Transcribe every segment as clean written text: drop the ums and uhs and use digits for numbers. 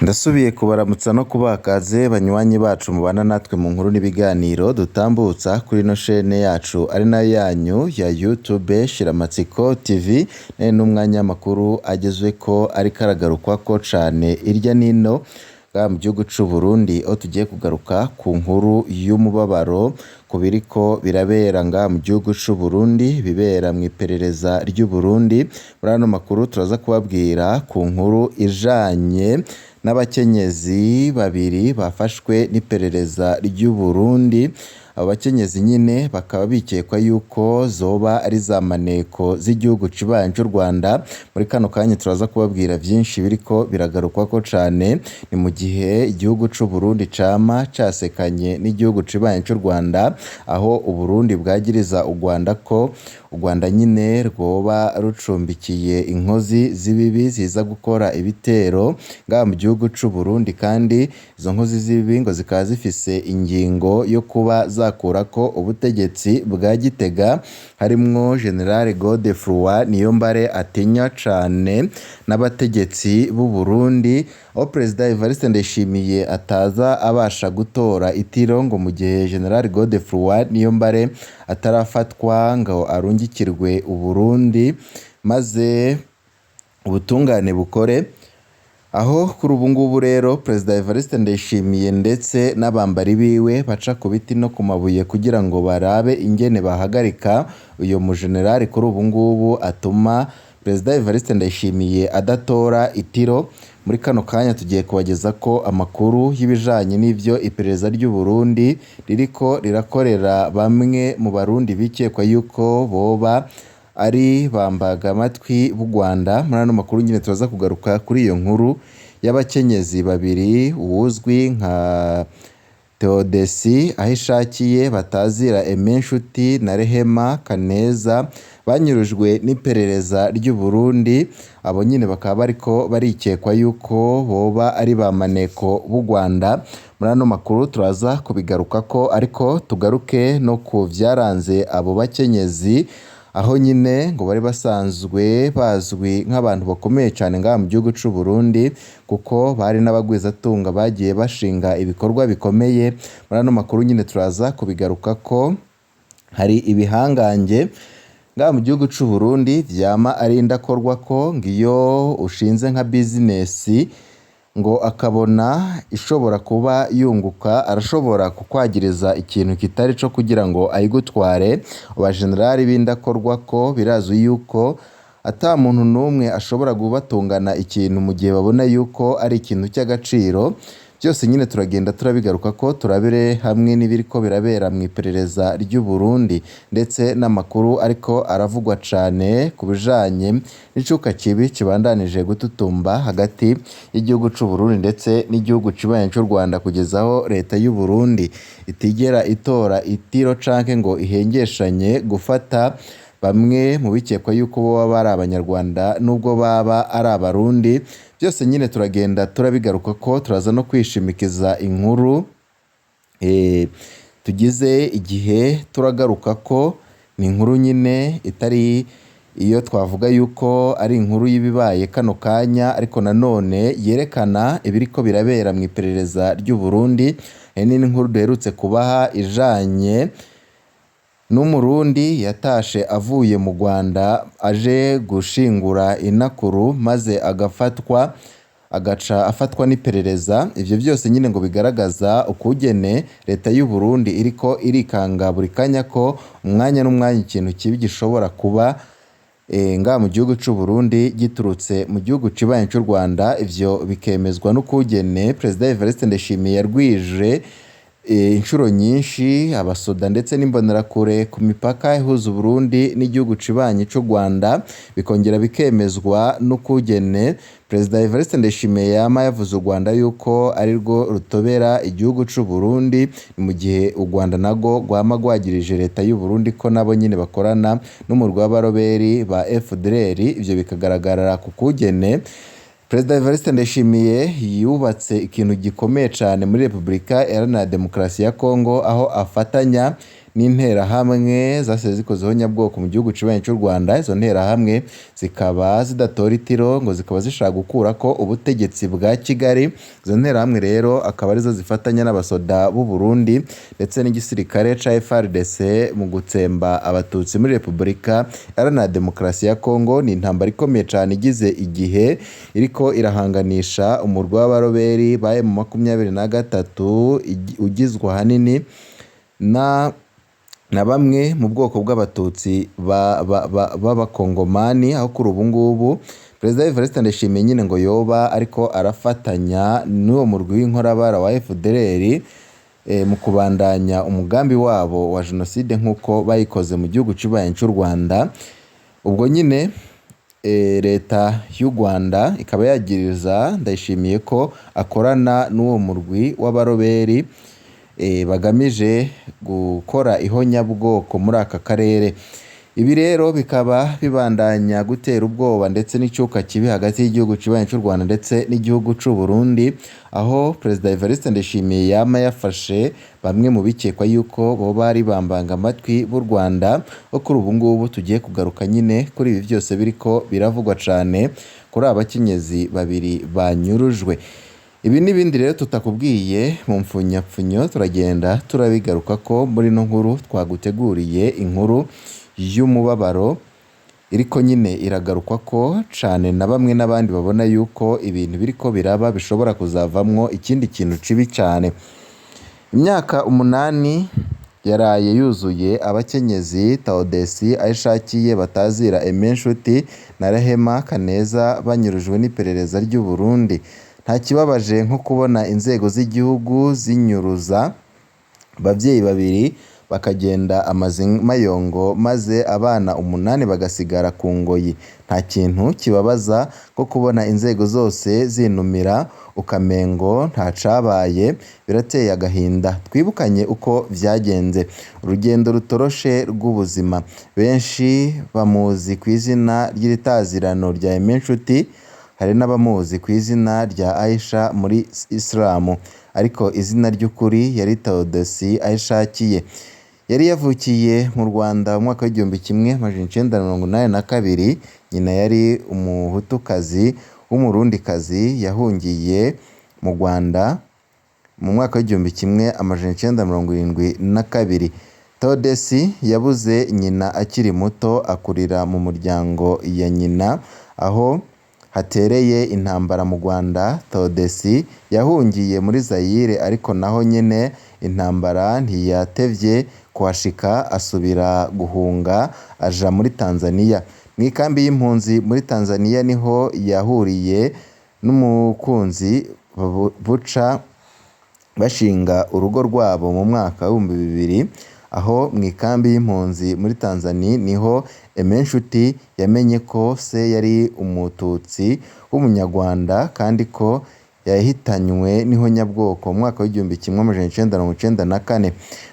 Ndasubiye kubaramutsa no kubaha ikaze banywanyi bacu mubana natwe mu nkuru n'ibiganiro dutambutsa kuri ino shene yacu ari nayo yanyu ya YouTube Shiramatsiko TV, none n'umwanya w'amakuru agezweko ariko aragarukwako cane irya nino ngaha mu gihugu c'u Burundi, aho tugiye kugaruka ku nkuru y'umubabaro ku biriko birabera ngaha mu gihugu c'u Burundi, bibera mw'iperereza ry'u Burundi. Muri ano makuru turaza kubabwira ku nkuru ijanye n'abakenyezi babiri bafashwe n'iperereza ry'u Burundi, abo bakenyezi nyene bakaba bikekwa yuko zoba ari za maneko z'igihugu cibanyi c'u Rwanda. Muri kano kanya turaza kubabwira vyinshi biriko biragarukwako cane, ni mu gihe igihugu c'u Burundi cama casekanye n'igihugu cibanyi c'u Rwanda, aho Uburundi bwagiriza u Rwanda ko u Rwanda nyene rwoba rucumbikiye inkozi z'ibibi ziza gukora ibitero ngaha mu gihugu c'u Burundi, kandi izo nkozi z'ibibi ngo zikaba zifise ingingo yo kuba zakurako ubutegetsi bwa Gitega, harimwo General Godefroid Niyombare atinywa cane n'abategetsi b'u Burundi, aho Perezida Evariste Ndayishimiye ataza abasha gutora itiro ngo mu gihe General Godefroid Niyombare atarafatwa ngo arungikirwe u Burundi maze ubutungane bukore. Aho kuri ubu ngubu rero Perezida Evariste Ndayishimiye ndetse n'abambari biwe baca ku biti no ku mabuye kugira ngo barabe ingene bahagarika uyo mujenerali kuri ubu ngubu atuma Perezida Evariste Ndayishimiye adatora itiro. Muri kano kanya tugiye kubagezako amakuru y'ibijanye n'ivyo iperereza ry'u Burundi ririko rirakorera bamwe mu Barundi bikekwa yuko boba ari bambagamatwi b'u Rwanda. Muri ano makuru nyene turaza kugaruka kuri iyo nkuru y'abakenyezi babiri, uwuzwi nka Theodesi Ahishakiye batazira Aime Nshuti na Rehema Kaneza banyurujwe n'iperereza ry'u Burundi, abo nyene bakaba bariko barikekwa yuko boba ari ba maneko b'u Rwanda. Muri ano makuru turaza kubigarukako, ariko tugaruke no ku vyaranze abo bakenyezi, aho nyene ngo bari basanzwe bazwi nk'abantu bakomeye cane ngaha mu gihugu c'u Burundi, kuko bari n'abagwizatunga bagiye bashinga ibikorwa bikomeye. Muri ano makuru nyene turaza kubigarukako, hari ibihangange ngaha mu gihugu c'u Burundi vyama ari indakorwako, ngo iyo ushinze nka bizinesi ngo akabona ishobora kuba yunguka, arashobora kukwagiriza ikintu kitari co kugira ngo ayigutware. Abajenerali b'indakorwako birazwi yuko ata muntu n'umwe ashobora kubatungana ikintu mu gihe babona yuko ari ikintu c'agaciro. Vyose nyene turagenda turabigarukako, turabire hamwe n'ibiriko birabera mw'iperereza ry'u Burundi, ndetse n'amakuru ariko aravugwa cane ku bijanye n'icuka kibi kibandanije gututumba hagati y'igihugu c'u Burundi ndetse n'igihugu cibanyi c'u Rwanda, kugeza aho leta y'u Burundi itigera itora itiro canke ngo ihengeshanye gufata bamwe mu bikekwa yuko boba ari abanyarwanda nubwo baba ari abarundi. Vyose nyene turagenda turabigarukako, turaza no kwishimikiza inkuru tugize igihe turagarukako. Ni inkuru nyene itari iyo twavuga yuko ari inkuru y'ibibaye kano kanya, ariko nanone yerekana ibiriko birabera mw'iperereza ry'u Burundi. Hari n'inkuru duherutse kubaha ijanye n'umurundi yatashe avuye mu Rwanda aje gushingura inakuru, maze agafatwa, agaca afatwa n'iperereza. Ivyo vyose nyene ngo bigaragaza ukugene leta y'u Burundi iriko irikanga buri kanya ko umwanya n'umwanya ikintu kibi gishobora kuba ngaha mu gihugu c'u Burundi giturutse mu gihugu cibanyi c'u Rwanda. Ivyo bikemezwa n'ukugene Perezida Evariste Ndayishimiye yarwije incuro nyinshi abasoda ndetse n'imbonerakure ku mipaka ihuza Uburundi n'igihugu cibanyi c'u Rwanda, bikongera bikemezwa n'ukugene Perezida Evariste Ndayishimiye yama yavuze u Rwanda yuko arirwo rutobera igihugu c'u Burundi, ni mu gihe u Rwanda narwo rwama rwagirije leta y'u Burundi ko nabo nyene bakorana n'umurwi w'abaroberi ba FDLR. Ivyo bikagaragarira ku kugene Perezida Evariste Ndayishimiye yubatse ikintu gikomeye cane muri Repubulika Iharanira Demokarasi ya Kongo, aho afatanya n'interahamwe zasize zikozeho nyabwoko mu gihugu kibanyi cy'u Rwanda. Izo nterahamwe zikaba zidatora itiro, ngo zikaba zishaka gukurako ubutegetsi bwa Kigali. Izo nterahamwe rero akaba arizo zifatanya n'abasoda b'u Burundi ndetse n'igisirikare ca FARDC mu gutsemba abatutsi muri Repubulika Iharanira Demokarasi ya Kongo. Ni intambara ikomeye cane igize igihe iriko irahanganisha umurwi w'abaroberi ba M23 ugizwe ahanini na bamwe mu bwoko bw'abatutsi b'abakongomani, aho kuri ubu ngubu Perezida Evariste Ndayishimiye nyine ngo yoba ariko arafatanya n'uwo murwi w'inkorabara wa FDLR mu kubandanya umugambi wabo wa jenoside nk'uko bayikoze mu gihugu kibanyi cy'u Rwanda. Ubwo nyine leta y'u Rwanda ikaba yagiriza Ndayishimiye ko akorana n'uwo murwi w'abaroberi bagamije gukora ihonyabwoko muri aka karere. Ibi rero bikaba bibandanya gutera ubwoba ndetse n'icuka kibi hagati y'igihugu kibanyi cy'u Rwanda ndetse n'igihugu c'u Burundi, aho Perezida Evariste Ndayishimiye yama yafashe bamwe mu bikekwa yuko boba ari bambanga amatwi b'u Rwanda, aho kuri ubu ngubu tugiye kugaruka nyine kuri ibi vyose biriko biravugwa cane kuri aba bakenyezi babiri banyurujwe. Ibi n'ibindi rero tutakubwiye mu mfunyapfunyo turagenda turabigarukako muri ino nkuru twaguteguriye, inkuru y'umubabaro iriko nyine iragarukwako cane na bamwe n'abandi babona yuko ibintu biriko biraba bishobora kuzavamwo ikindi kintu kibi cane. Imyaka 8 yaraye yuzuye abakenyezi Taodesi Ahishakiye batazira Aime Nshuti na Rehema Kaneza banyurujwe n'iperereza ry'u Burundi. Nta kibabaje nko kubona inzego z'igihugu zinyuruza abavyeyi babiri bakagenda amazimayongo maze abana 8 bagasigara ku ngoyi. Nta kintu kibabaza nko kubona inzego zose zinumira ukamengo ntacabaye, birateye agahinda. Twibukanye uko vyagenze, urugendo rutoroshe rw'ubuzima. Benshi bamuzi kw'izina ry'itazirano rya Aime Nshuti, hari n'abamuzi kw'izina rya Aisha muri Islamu, ariko izina ry'ukuri yari Theodosie Ahishakiye. Yari yavukiye mu Rwanda mu mwaka w'1982, nyina yari umuhutukazi w'umurundikazi yahungiye mu Rwanda mu mwaka w'1972. Theodosie yabuze nyina akiri muto, akurira mu muryango ya nyina aho hatereye intambara mu Rwanda. Theodosie yahungiye muri Zaire, ariko naho nyene intambara ntiyatevye kuhashika, asubira guhunga aja muri Tanzania. Mw'ikambi y'impunzi muri Tanzania niho yahuriye n'umukunzi buca bashinga urugo rwabo mu mwaka w'2000. Aho mw'ikambi y'impunzi muri Tanzania niho Aime Nshuti yamenye ko se yari umututsi w'umunyarwanda kandi ko yahitanywe n'ihonyabwoko mu mwaka w'1994.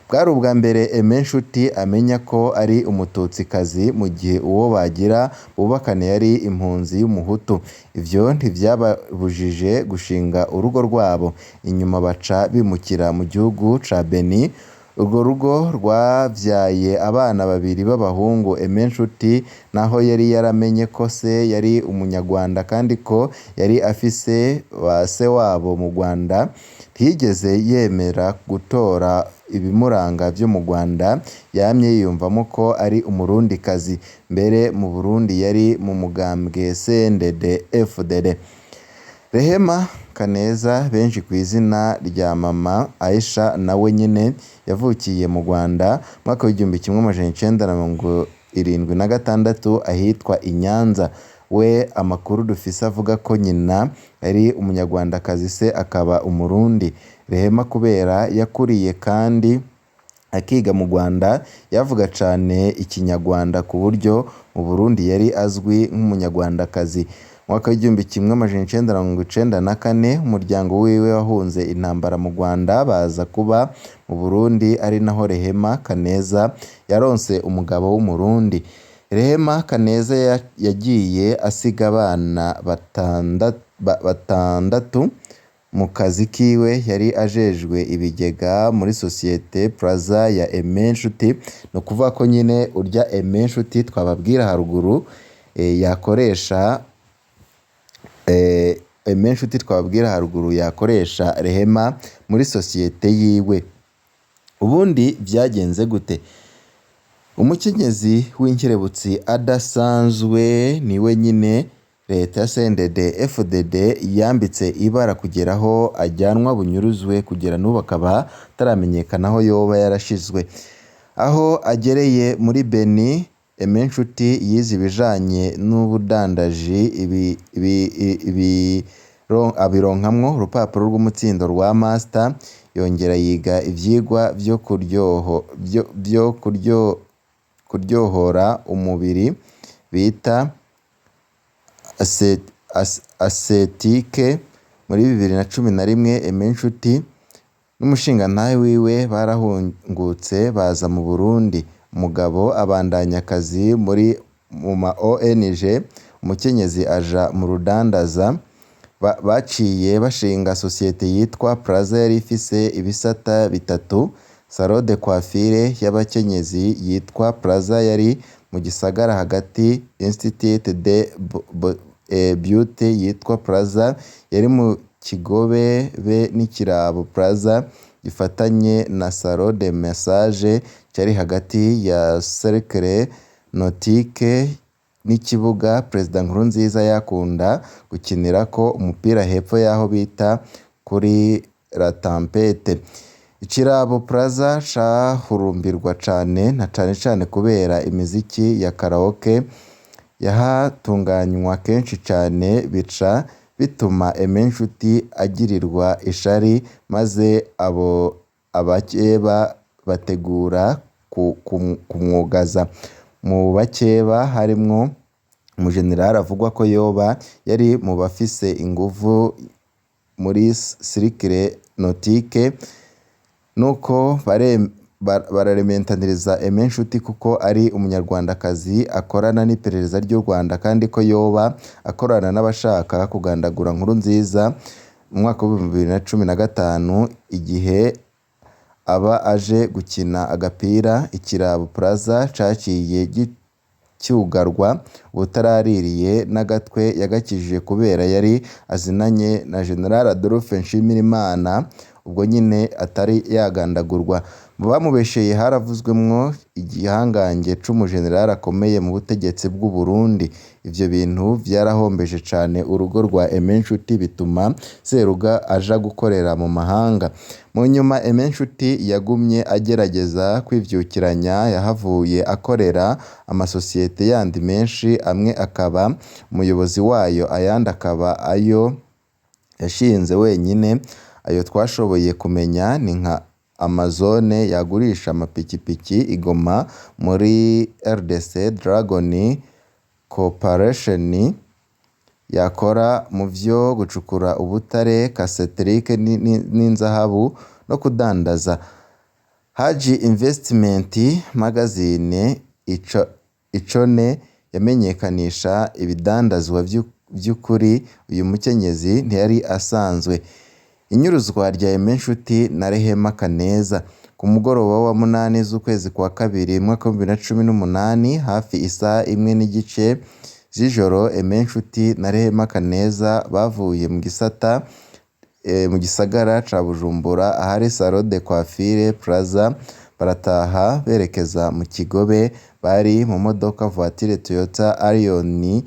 Bwari ubwa mbere Aime Nshuti amenya ko ari umututsikazi, mu gihe uwo bagira bubakane yari impunzi y'umuhutu. Ivyo ntivyababujije gushinga urugo rwabo. Inyuma baca bimukira mu gihugu ca Benin. Urwo rugo rwavyaye abana babiri b'abahungu. Aime Nshuti naho yari yaramenye ko se yari umunyarwanda kandi ko yari afise ba se wabo mu Rwanda, ntiyigeze yemera gutora ibimuranga vyo mu Rwanda, yamye yiyumvamo ko ari umurundikazi. Mbere mu Burundi yari mu mugambwe CNDD-FDD. Rehema Kaneza benshi kw'izina rya Mama Aisha nawe nyene yavukiye mu Rwanda mu mwaka w'1976 ahitwa i Nyanza. We amakuru dufise avuga ko nyina yari umunyarwandakazi se akaba umurundi. Rehema kubera yakuriye kandi akiga mu Rwanda, yavuga cane ikinyarwanda ku buryo mu Burundi yari azwi nk'umunyarwandakazi. Mu mwaka w'1994 umuryango wiwe wahunze intambara mu Rwanda baza kuba mu Burundi, ari naho Rehema Kaneza yaronse umugabo w'umurundi. Rehema Kaneza yagiye asiga abana batandatu. Mu kazi kiwe yari ajejwe ibigega muri sosiyete Plaza ya Aime Nshuti, ni ukuvuga ko nyine urya Aime Nshuti twababwira haruguru yakoresha Aime Nshuti twababwira haruguru yakoresha Rehema muri sosiyete yiwe. Ubundi vyagenze gute? Umukenyezi w'inkerebutsi adasanzwe niwe nyine leta ya CNDD FDD yambitse ibara kugera aho ajyanwa bunyuruzwe kugera n'ubu akaba ataramenyekana aho yoba yarashizwe. Aho agereye muri Beni, Aime Nshuti yize ibijanye n'ubudandaji abironkamwo urupapuro rw'umutsindo rwa master, yongera yiga ivyigwa vyo kuryohora umubiri bita asetike. Muri 2011 Aime Nshuti n'umushingantahe wiwe barahungutse baza mu Burundi. Umugabo abandanya akazi muri mu ma ONG, umukenyezi aja mu rudandaza. Baciye bashinga sosiyete yitwa Plaza yari ifise ibisata bitatu: Salon de coiffure y'abakenyezi yitwa Plaza yari mu gisagara hagati, Institut de Beauty yitwa Plaza yari mu Kigobe be n'Ikirabo Plaza gifatanye na Salon de massage cari hagati ya Cercle Nautique n'ikibuga Perezida Nkurunziza yakunda gukinirako umupira hepfo y'aho bita kuri La Tempete. Ikirabo Plaza cahurumbirwa cane na cane cane kubera imiziki ya karaoke yahatunganywa kenshi cane, bica bituma Aime Nshuti agirirwa ishari maze abo abakeba bategura kumwugaza. Mu bakeba harimwo umujenerali avugwa ko yoba yari mu bafise inguvu muri Cercle Nautique, nuko bararementaniriza Aime Nshuti kuko ari umunyarwandakazi akorana n'iperereza ry'u Rwanda kandi ko yoba akorana n'abashaka kugandagura Nkurunziza mu mwaka w'2015 igihe aba aje gukina agapira. Ikirabo Plaza caciye cyugarwa ubutaraririye n'agatwe yagakijije kubera yari azinanye na General Adolphe Nshimirimana ubwo nyine atari yagandagurwa. Mu bamubesheye haravuzwemwo igihangange c'umujenerali akomeye mu butegetsi bw'u Burundi. Ivyo bintu vyarahombeje cane urugo rwa Aime Nshuti bituma Seruga aja gukorera mu mahanga. Mu nyuma Aime Nshuti yagumye agerageza kwivyukiranya, yahavuye akorera amasosiyete yandi menshi, amwe akaba umuyobozi wayo ayandi akaba ayo yashinze wenyine. Ayo twashoboye kumenya ni nka Amazone yagurisha amapikipiki i Goma muri RDC, Dragon Corporation yakora mu vyo gucukura ubutare, Casetric n'inzahabu no kudandaza. Haji Investment Magazine Icone yamenyekanisha ibidandazwa vy'ukuri. Uyu mukenyezi ntiyari asanzwe. Inyuruzwa rya Aime Nshuti na Rehema Kaneza. Ku mugoroba wa 8 z'ukwezi kwa kabiri umwaka w'2018 hafi isaha 1:15 z'ijoro, Aime Nshuti na Rehema Kaneza bavuye mu gisata mu gisagara ca Bujumbura ahari Salon de Coiffure Plaza barataha berekeza mu Kigobe. Bari mu modoka voiture Toyota Allion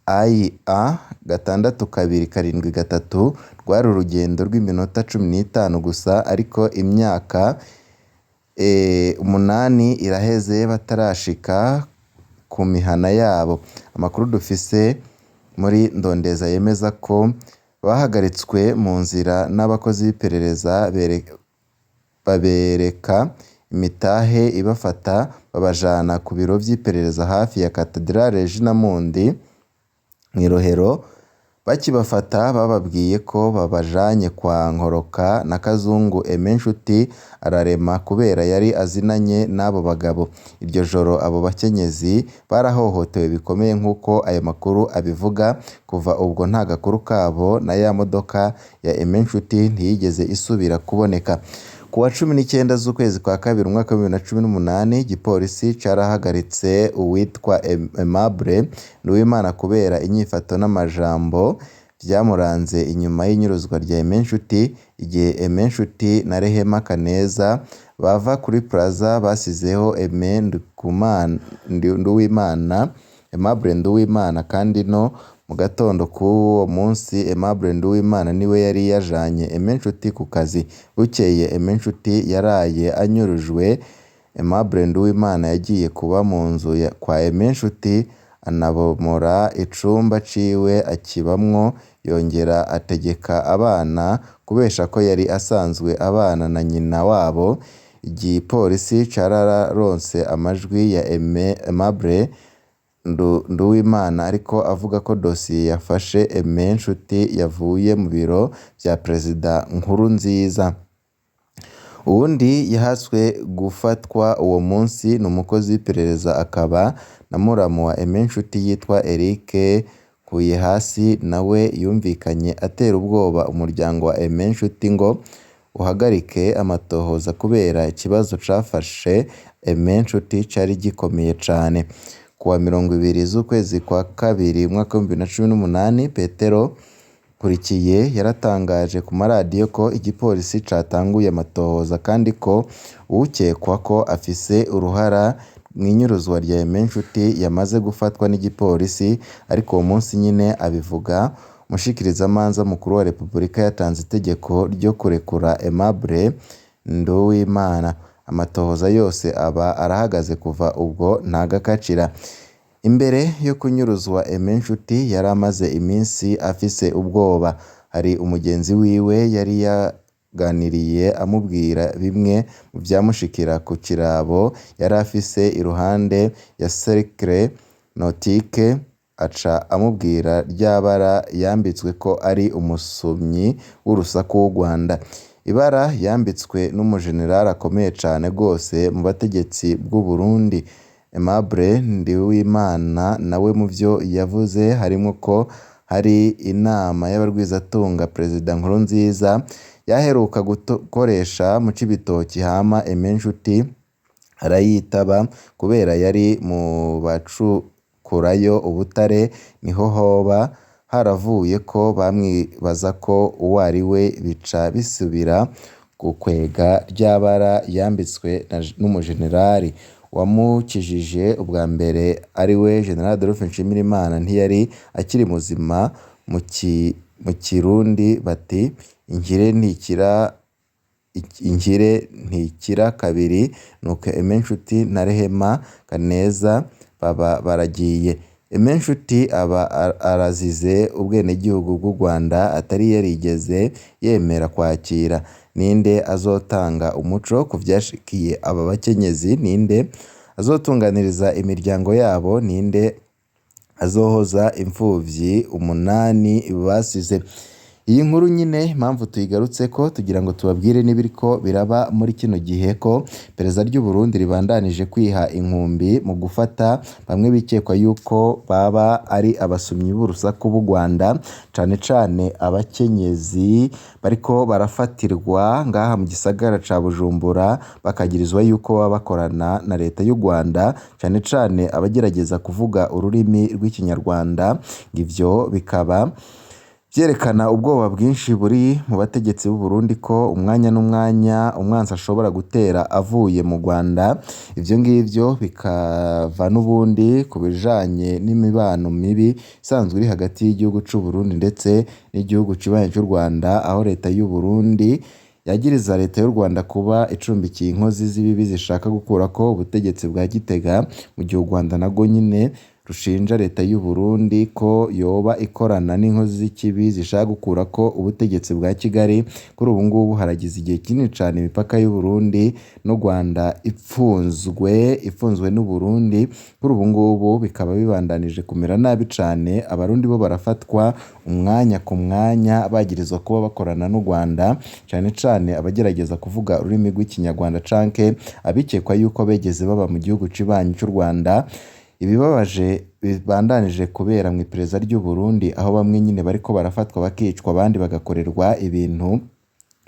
IA 6273. Rwari urugendo rw'iminota 15 gusa, ariko imyaka 8 iraheze batarashika ku mihana yabo. Amakuru dufise muri Ndondeza yemeza ko bahagaritswe mu nzira n'abakozi b'iperereza babereka imitahe ibafata babajana ku biro vy'iperereza hafi ya Cathedrale Regina Mundi mw'irohero. Bakibafata bababwiye ko babajanye kwa Nkoroka na Kazungu Aime Nshuti ararema kubera yari azinanye n'abo bagabo. Iryo joro abo bakenyezi barahohotewe bikomeye nk'uko ayo makuru abivuga, kuva ubwo nta gakuru kabo na ya modoka ya Aime Nshuti ntiyigeze isubira kuboneka. Ku wa 19 z'ukwezi kwa kabiri umwaka wa 2018 igipolisi carahagaritse uwitwa Aimable Nduwimana kubera inyifato n'amajambo vyamuranze inyuma y'inyuruzwa rya Aime Nshuti, igihe Aime Nshuti na Rehema Kaneza bava kuri Plaza basizeho Aime Nduwimana, Aimable Nduwimana kandi no mu gatondo k'uwo munsi Aimable Nduwimana niwe yari yajanye Aime Nshuti ku kazi. Bukeye Aime Nshuti yaraye anyurujwe, Aimable Nduwimana yagiye kuba mu nzu kwa Aime Nshuti anabomora icumba ciwe akibamwo, yongera ategeka abana kubesha ko yari asanzwe abana na nyina wabo. Igipolisi cararonse amajwi ya Aimable Nduwimana ariko avuga ko dosiye yafashe Aime Nshuti yavuye mu biro vya Perezida Nkurunziza. Uwundi yahaswe gufatwa uwo munsi ni umukozi w'iperereza akaba na muramu wa Aime Nshuti yitwa Eric Nkuyehasi, nawe yumvikanye atera ubwoba umuryango wa Aime Nshuti ngo uhagarike amatohoza kubera ikibazo cafashe Aime Nshuti cari gikomeye cane. Ku wa 20 z'ukwezi kwa kabiri umwaka wa 2018 Petero Nkurikiye yaratangaje ku maradiyo ko igipolisi catanguye amatohoza kandi ko uwukekwa ko afise uruhara mw'inyuruzwa rya Aime Nshuti yamaze gufatwa n'igipolisi, ariko uwo munsi nyene abivuga umushikirizamanza mukuru wa Repubulika yatanze itegeko ryo kurekura Aimable Nduwimana. Amatohoza yose aba arahagaze kuva ubwo ntagakacira. Imbere yo kunyuruzwa Aime Nshuti yari amaze iminsi afise ubwoba. Hari umugenzi wiwe yari yaganiriye amubwira bimwe mu vyamushikira ku kirabo yari afise iruhande ya Cercle Nautique, aca amubwira rya bara yambitswe ko ari umusumyi w'urusaku w'u Rwanda. Ibara yambitswe n'umujenerali akomeye cane gose mu bategetsi bw'u Burundi. Aimable Nduwimana nawe muvyo yavuze harimwo ko hari inama y'abarwizatunga Perezida Nkurunziza yaheruka gukoresha mu Cibitoki hama Aime Nshuti arayitaba kubera yari mu bacukurayo ubutare, niho hoba haravuye ko bamwibaza ko uwo ari we, bica bisubira gukwega rya bara yambitswe n'umujenerali wamukijije ubwa mbere ariwe General Adolphe Nshimirimana ntiyari akiri muzima. Mu Kirundi bati inkire ntikira kabiri, nuko Aime Nshuti na Rehema Kaneza baba baragiye. Aime Nshuti aba arazize ubwenegihugu bw'u Rwanda atari yarigeze yemera kwakira. Ninde azotanga umuco ku vyashikiye aba bakenyezi? Ninde azotunganiriza imiryango yabo? Ninde azohoza imfuvyi 8 basize? Iyi nkuru nyine impamvu tuyigarutseko tugira ngo tubabwire n'ibiriko biraba muri kino gihe ko iperereza ry'u Burundi ribandanije kwiha inkumbi mu gufata bamwe bikekwa yuko baba ari abasumyi b'urusaku b'u Rwanda, cane cane abakenyezi bariko barafatirwa ngaha mu gisagara ca Bujumbura bakagirizwa yuko baba bakorana na leta y'u Rwanda, cane cane abagerageza kuvuga ururimi rw'ikinyarwanda. Ivyo bikaba vyerekana ubwoba bwinshi buri mu bategetsi b'u Burundi ko umwanya n'umwanya umwansi ashobora gutera avuye mu Rwanda. Ivyo ngivyo bikava n'ubundi ku bijanye n'imibano mibi isanzwe iri hagati y'igihugu c'u Burundi ndetse n'igihugu kibanyi c'u Rwanda, aho leta y'u Burundi yagiriza leta y'u Rwanda kuba icumbikiye inkozi z'ibibi zishaka gukurako ubutegetsi bwa Gitega, mu gihe u Rwanda narwo nyene rushinja leta y'u Burundi ko yoba ikorana n'inkozi z'ikibi zishaka gukurako ubutegetsi bwa Kigali. Kuri ubu ngubu haragize igihe kinini cane imipaka y'u Burundi n'u Rwanda ifunzwe n'u Burundi. Kuri ubu ngubu bikaba bibandanije kumera nabi cane, Abarundi bo barafatwa umwanya ku mwanya bagirizwa kuba bakorana n'u Rwanda, cane cane abagerageza kuvuga ururimi rw'Ikinyarwanda canke abikekwa yuko begeze baba mu gihugu cibanyi c'u Rwanda. Ibibabaje bibandanije kubera mw'iperereza ry'u Burundi, aho bamwe nyene bariko barafatwa bakicwa, abandi bagakorerwa ibintu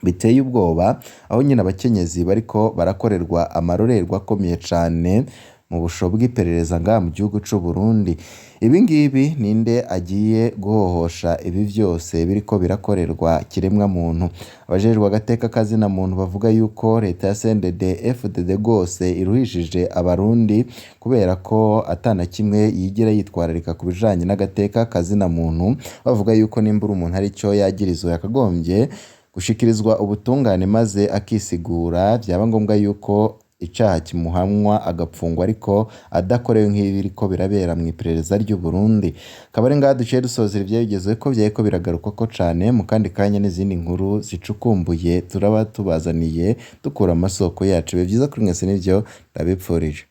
biteye ubwoba, aho nyene abakenyezi bariko barakorerwa amarorerwa akomeye cane mu busho bw'iperereza ngaha mu gihugu c'u Burundi. Ibi ngibi ninde agiye guhohosha ibi vyose biriko birakorerwa kiremwa muntu? Abajejwe agateka kazina muntu bavuga yuko leta ya CNDD FDD rwose iruhishije Abarundi kubera ko ata na kimwe yigera yitwararika ku bijanye n'agateka kazina muntu, bavuga yuko nimbura umuntu hari ico yagirizwa yakagombye gushikirizwa ubutungane maze akisigura, vyaba ngombwa yuko icaha kimuhamwa agapfungwa ariko adakorewe nk'ibiriko birabera mw'iperereza ry'u Burundi. Akaba ari ngaha duciye dusozera ivyabigezweko vyariko biragarukwako cane, mu kandi kanya n'izindi nkuru zicukumbuye turaba tubazaniye dukura amasoko yacu. Ibihe vyiza kuri mwese nivyo ndabipfurije.